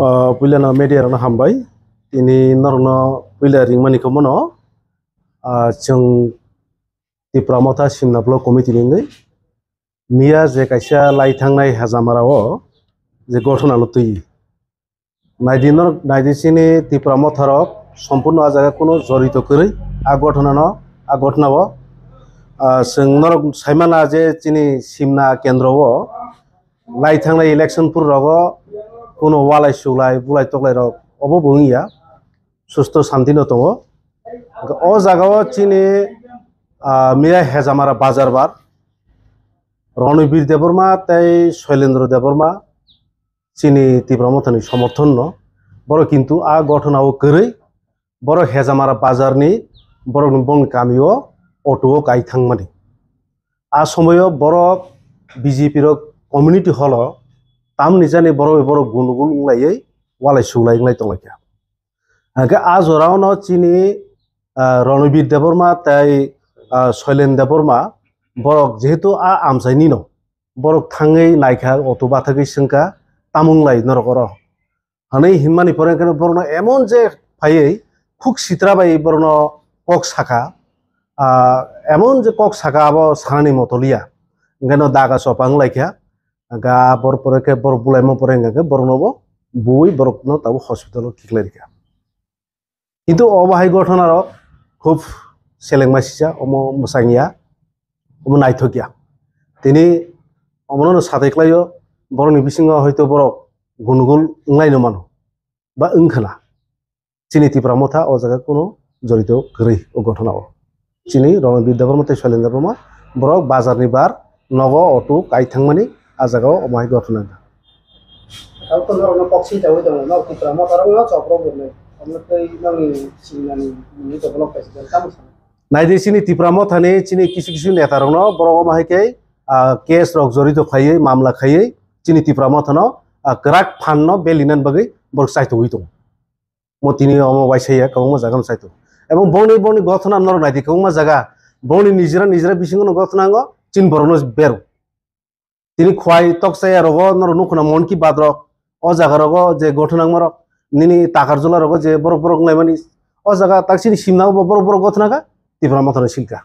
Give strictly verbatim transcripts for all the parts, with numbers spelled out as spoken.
Ah, puilano media rokno hambai. Tini norokno puila ringmani khe bono, ah, chwng Tipra Motha Simna Block Committee ni wngwi miya je kaisa lai thangnai Hejamara o je gothona no twi. Naidi norok, naidi chini Tipra Motha rok sompurno a jaga kuno jorito kwrwi a gothona no, a gothona o. Ah, chwng norok saimana je chini Simna kendro o lai thangnai election pur rogo kuno walai suglai bulai toklai rok obo bo wngya, susto santi no tongo. O jaga o chini, ah, miya Hejamara bazar bar Ronibir Debbarma tei Soilendra Debbarma chini Tipra Mothani somorthon no, borok kintu a gothona o kwrwi borok Hejamara bazar ni borok ni bongni kami o auto o kai thangmani. A somoyo borok B J P rok community hall o tamni jani borok bai borok gundugul wnglaiwi walai suglai wnglai tonglaikha. Hingke a jora o no chini, ah, Ronibir Debbarma tei, ah, Soilen Debbarma borok jehetu a amchai ni no borok thangwi naikha auto bathagwi swngkha tamung lai norok oro. Hwnwi hinmani pore hwnkhe borokno emon je phaiwi khuk sitra bai borokno kok sakha, ah, emon je kok sakha abo sanani motoliya. Hwnkhe no daga chopa wnglaikha, hwnkhe a bor pore khe borok bulaima pore hwnkhe borokno bo buwi borokno tabuk hospital o khiklai rikha. Kintu obo hai gothona rok khub selengma sisa, omo mwsangya, omo naithokya. Tini omono no satai klaio, borokni bisingo hoito borok gundugul wnglaino mano ba wngkhwna. Chini Tipra Motha o jaga kunu jorito kwrwi o gothona o. Chini Ronibir Debbarma tei Soilendra Debbarma borok bazar ni bar nogo auto kai thangmani a jaga o omo hai gothona wngkha. Abo to norokno kok sinchawi tongo, nok Tipra Motha rokno chop rok bwnai. Omo tei nokni singnani mungwi to block kaisa tamo sana. Naidi chini Tipra Mothani chini kisu kisu neta rokno borok omo hai khe, ah, case rok jorito khaiwi mamla khaiwi chini Tipra Mothano, ah, kwrak phan no belinan bagwi borok chaitugwi tongo. Mo tini omo waisa ya kwbangma jaga no chaito. Ebong bongni, bongni gothona norok naidi kwbangma jaga. Bongni nijera, nijera bisingo no gothona ango, chin borok no beru. Tini khwai toksa ya rogo norok nukho na Mon Ki Baat rok. O jaga rogo je gothona angma rok. Nini takar jula rogo je borok borok nai mani. O jaga tak chini simna bo borok borok gothona kha. Tipra Mothano silka.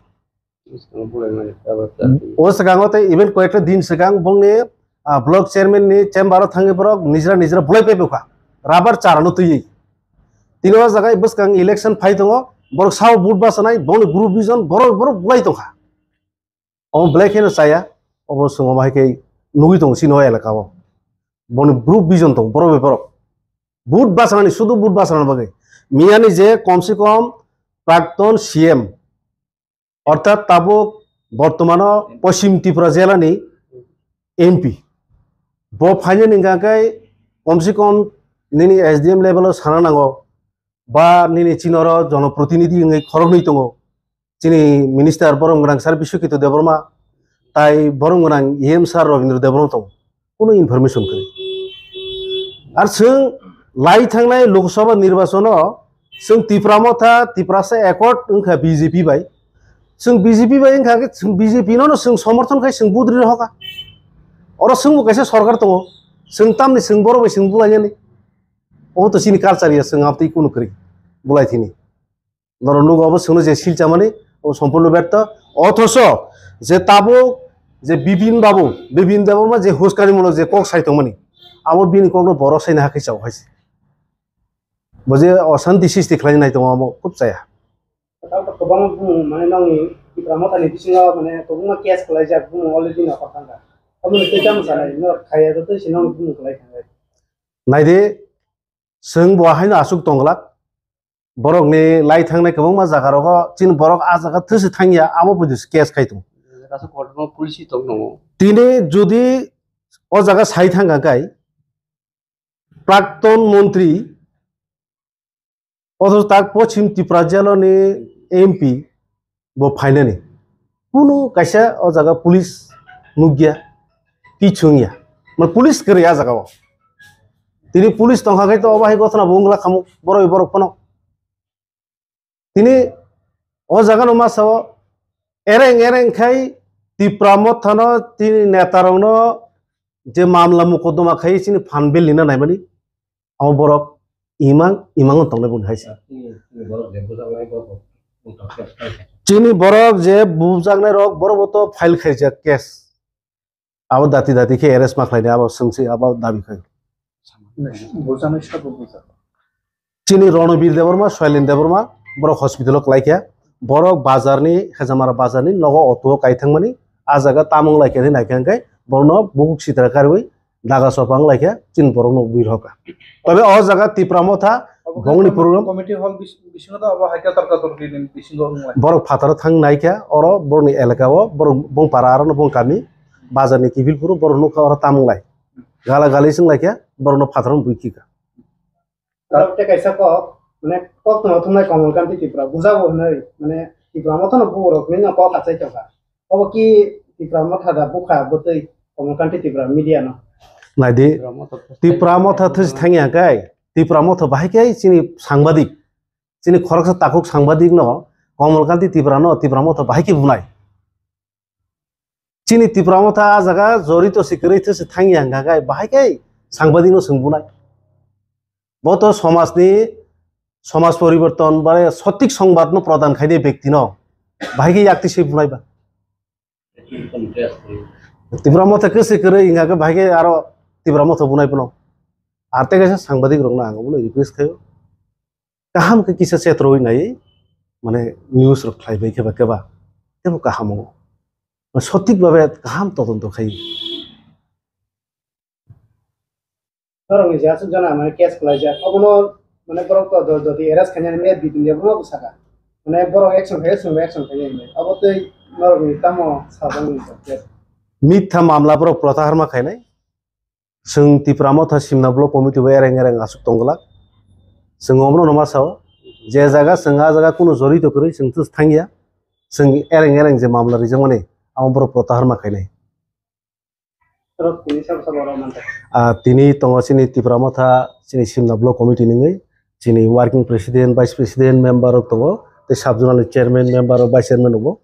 O swkango tei even koyekta din swkang bongni, ah, block chairman ni chamber o thangwi borok nijra nijra bulai paibo kha, rubber chara no twiwi. Tini o jaga bwskang election phai tongo, borok sao vote bachanai, bongni group vision borok borok bulai tongkha. Omo belai kheno chaya, obo chwng omo hai khe nugwi tongo chini o elaka o. Boni group vision tongo borok bai borok. Vote bachanani, sudu vote bachanani bagwi. Miyani je komse kom prakton C M, orthat tabuk bortomano Poschim Tripura jelani M P. Bo phainani hwnkha khe komse kom nini S D M level o sana nango, ba nini chini oro jonoprotinidhi wngwi khoroknwi tongo. Chini minister borom gwnang sir Biswakito Debbarma, tai borom gwnang E M sir Robindra Debbarma tongo. Kuno information kwrwi. Ar chwng lai thangnai Lok Sabha nirbachon o chwng Tipra Motha, Tiprasa Accord wngkha B J P bai. Chwng B J P bai wngkha khe chwng B J P no no chwng somorthon khai chwng budri rw hoka. Oro chwngbo kaisa sorkar tongo. Chwng tamni chwng borok bai chwng bulainani. Obo to chini culture ya, chwng amtwi kuno kwrwi bulai thini. Norok nugo obo chwngno je silchamani, obo sompurno berto. Othocho je tabuk je Bipin babu, Bipin Debbarma je huskani molo je kok sai tongmani, abo bini kokno borok saina hakhe chao hai se. Bo je oshanti sristi khlai nai tongo, abo khub chaya. Tamo to kwbangma bumung, mane, nokni Tipra Mothani bisingo, mane, kwbangma case khlaijak, bumung already nokhor thangkha. Tamoni tei tamo sanai, norok khaiya joto se nokni bumung khlai thangnai. Naidi, chwng bo haino aswk tongglak. Borokni lai thangnai kwbangma jaga rogo chini borok a jaga thwswi thangya, amo pudi se case khai tongo. Kaisa kotorma policy tong tongo. Tini jodi o jaga sai thangkha kai, prakton montri, othocho tak Poschim Tripura jelani M P bo phainani. Kunu kaisa o jaga police nukya, kichung ya. Mane police kwrwi a jaga o. Tini police tongkha khai to obo hai gothona bo wngla khamu borok borok phano. Tini o jaga no masa o ereng ereng khai Tipra Mothano tini neta rokno je mamla mokodoma khai chini phan bill nina naimani. Omo borok imang, imang tongnai boni hai se. Chini borok je bujaknai rok, borok bo to file khaijak case. Abo dati dati khe arrest ma khlainai, abo swngsi abo dabi khai. Bujaknai sabo bujak. Chini Ronobir Debbarma, Soilin Debbarma, borok hospital o klaikha. Borok bazar ni, Hejamara bazar ni nogo auto o kai thangmani, a jaga tamung laikha hinwi naikha hwnkhe borokno bukuk sitra karwi daga sopa wng laikha, chini borokno ui rwkha. Tobe o jaga Tipra Motha bongni program committee hall bis-, bisingo to abo hai kator kator bini bisingo wng lai. Borok phataro thang naikha, oro borokni elaka o, borok bong para aro no bong kami, bazar ni kiphilphuru borok nukha oro tamung lai. Gala gali swng laikha, borokno phataro bui khika. Oro tei kaisa kok, mane kok tongma thumnai Kamal Kanti Tripura, bujabo hinwi, mane Tipra Motha no buborok hinwi no kok achai tongkha. Obo ki Tipra Motha da bukha bwtwi Kamal Kanti Tripura media no? Naidi, Tipra Motha thwsi thangya kai, Tipra Motha bahai kai chini sangbadik, chini khoroksa takhuk sangbadik no Kamal Kanti Tripura no Tipra Motha bahai khe bunai. Chini Tipra Motha a jaga jorito se kwrwi thwse thangya hwnkha khe bahai khe sangbadik no swng bunai. Bo to somajni, somaj poriborton ba sotik songbat no prodan khainai bekti no bahai khe yakti se bunai ba. Tipra Motha kwse kwrwi hwnkha khe bahai khe aro Tipra Motha bunai bono. Ar tei kaisa sangbadik rokno ang bono request khaio. Kaham khe kisa chetroi nai, mane news rok khlai bai khe ba keba, tebo kaham o. Sotik babe kaham todonto khai. Borok ni je aswk jona mane case khlai jak, obono mane borok to do-, jodi arrest khainani me bidin de bono bwsaka. Mane borok action khai, action khai, action khai hinwi. Obo tei norok ni tamo sajak ni case. Mitha mamla borok protahar ma khainai. Chwng Tipra Motha Simna Block Committee bo ereng ereng aswk tongglak. Chwng omono no ma sao, je jaga chwng a jaga kunu jorito kwrwi chwng thus thangya. Chwng ereng ereng je mamla rijak mani, amo borok protahar ma khainai. Borok tini sabo sabo oro manjak. Ah, tini tongo chini Tipra Motha, chini Simna Block Committee ningwi, chini working president, vice president, member rok tongo, tei sub zonal ni chairman, member rok, vice chairman rok bo.